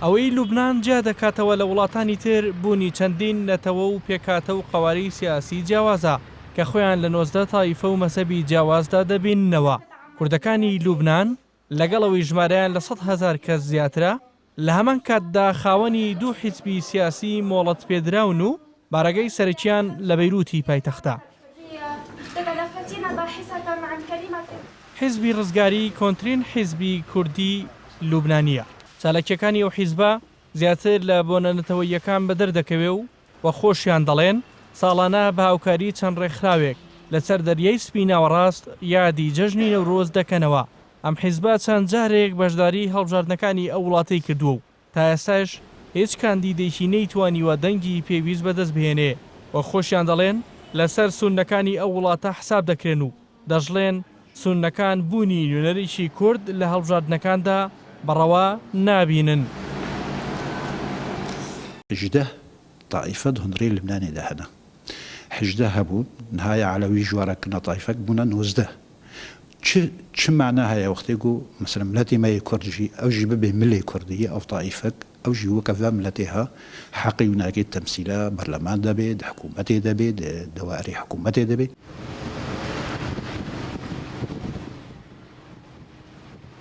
ئەوەی لوبنان جیا دەکاتەوە لە وڵاتانی تر بوونی چەندین نەتەوە و پێکهاتە و قەوارەی سیاسی جیاوازە کە خۆیان لە 19 تایفە و مەزهەبی جیاوازدا دەبیننەوە. کوردەکانی لوبنان لەگەڵ ئەوەی ژمارەیان لە 100,000 کەس زیاترە، لە هەمان کاتدا خاوەنی دوو حیزبی سیاسی مۆڵەتپێدراون و بارەگای سەرەکیان لە بەیروتی پایتەختە. حیزبی ڕزگاری کۆنترین حیزبی کوردی لوبنانییە. چالاکییەکانی ئەو حیزبە زیاتر لە بۆنە نەتەوەییەکان بەدەر دەکەوێ و وەک خۆشیان دەڵێن ساڵانە بە هاوکاری چەند ڕێکخراوێک لەسەر دەریای سپی ناوەڕاست یادی جەژنی نەورۆز دەکەنەوە. ئەم حیزبە چەند جارێک بەشداری هەڵبژاردنەکانی ئەو وڵاتەی کردووە و تا ئێستاش هیچ کاندیدێکی نەیتوانیوە دەنگی پێویست بەدەست بهێنێ، وەک خۆشیان دەڵێن لەسەر سوننەکانی ئەو وڵاتە حساب دەکرێن و دەشڵێن سوننەکان بوونی نوێنەرێکی کورد لە هەڵبژاردنەکاندا بە ڕەوا نابینن. 18 تائیفە د هونرێ لبنانێ دە هەنە. 18 هەبوون، نهایە عەلەوی ژوارە کرنە تایفەک بوونە 19. چ چ مانا هەیە وەختێ گو مەسەلەن ملەتێ مە یێ کورد ژی ئەو ژی ببێ ملێ کوردی ئەو تایفەک ئەو ژی وەکە ڤە ملەتێ ها حەقی و ناگێ تەمسیلە بەرلەمان دە بێ، د حکوومەتێ دە بێ، د دەوائرێ حکوومەتێ دە بێ.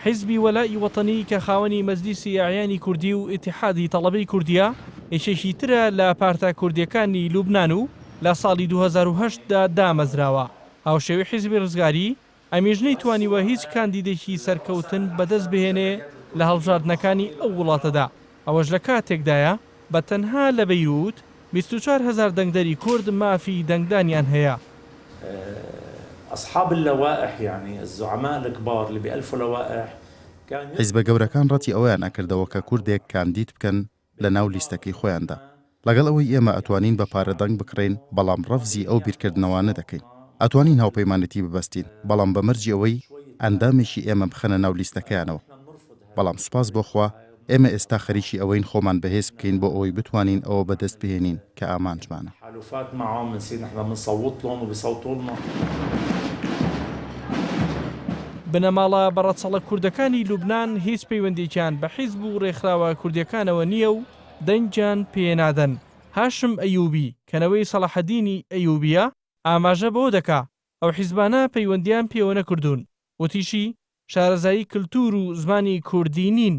حیزبی وەلائی وەتەنی کە خاوەنی مەجلیسی ئەعیانی کوردی و ئیتیحادی تەڵەبەی کوردییە، یەکێکی ترە لە پارتە کوردییەکانی لوبنان و لە ساڵی 2008 دا دامەزراوە. هاوشێوەی حیزبی ڕزگاری، ئەمیش نەیتوانیوە هیچ کاندیدێکی سەرکەوتن بەدەست بهێنێ لە هەڵبژاردنەکانی ئەو وڵاتەدا، ئەوەش لە کاتێکدایە بە تەنها لە بەیروت 24,000 دەنگدەری کورد مافی دەنگدانیان هەیە. اصحاب اللوائح یعنی الزعماء الکبار اللي بيألفوا لوائح كان حیزبە گەورەکان ڕەتی ئەوەیان ئەکردەوە کە کوردێک کاندید بکەن لە ناو لیستەکەی خۆیاندا. لەگەڵ ئەوەی ئێمە ئەتوانین بە پارە دەنگ بکڕین، بەڵام ڕەفزی ئەو بیرکردنەوانە دەکەین. ئەتوانین هاوپەیمانێتی ببەستین، بەڵام بە مەرجی ئەوەی ئەندامێکی ئێمە بخەنە ناو لیستەکەیانەوە. بەڵام سوپاس بۆ خوا ئێمە ئێستا خەریکی ئەوەین خۆمان بەهێز بکەین بۆ ئەوەی بتوانین ئەوە بەدەست بهێنین کە ئامانجمانە. بنەماڵە بەڕەچەڵەک کوردەکانی لوبنان هیچ پەیوەندییەکیان بە حیزب و رێکخراوە کوردییەکانەوە نییە و دەنگیان پێنادەن. هاشم ئەیوبی کە نەوەی سەڵاحەدینی ئەیوبییە ئاماژە بەوە دەکا ئەو حیزبانە پەیوەندییان پێوە نەکردوون. وتیشی، شارەزایی کلتوور و زمانی کوردی نین.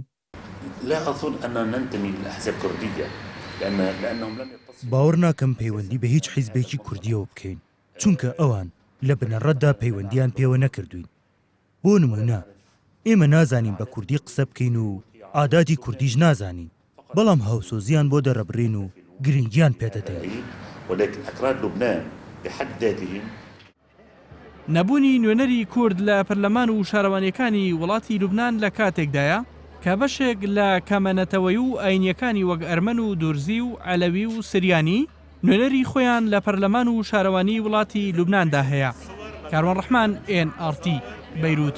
لا اظن اننا ننتمي لاحزاب كردية لان لانهم لم يتصلوا. باوەڕ ناکەم پەیوەندی بە هیچ حیزبێکی کوردییەوە بکەین، چونکە ئەوان لە بنەڕەتدا پەیوەندییان پێوە نەکردووین. بۆ نموونە ئێمە نازانین بە کوردی قسە بکەین و عاداتی کوردیش نازانین، بەڵام هاوسۆزییان بۆ دەرەبڕین و گرنگییان پێدەدەین. ولكن اكراد لبنان بحد ذاتهم. نەبوونی نوێنەری کورد لە پەرلەمان و شارەوانییەکانی وڵاتی لوبنان لە کاتێکدایە کە بەشێک لە کەمە نەتەوەیی و ئایینییەکانی وەک ئەرمەن و دورزی و عەلەوی و سریانی نوێنەری خۆیان لە پەرلەمان و شارەوانیی وڵاتی لوبناندا هەیە. کاروان ڕەحمان، ئێن ئاڕ تی، بەیروت.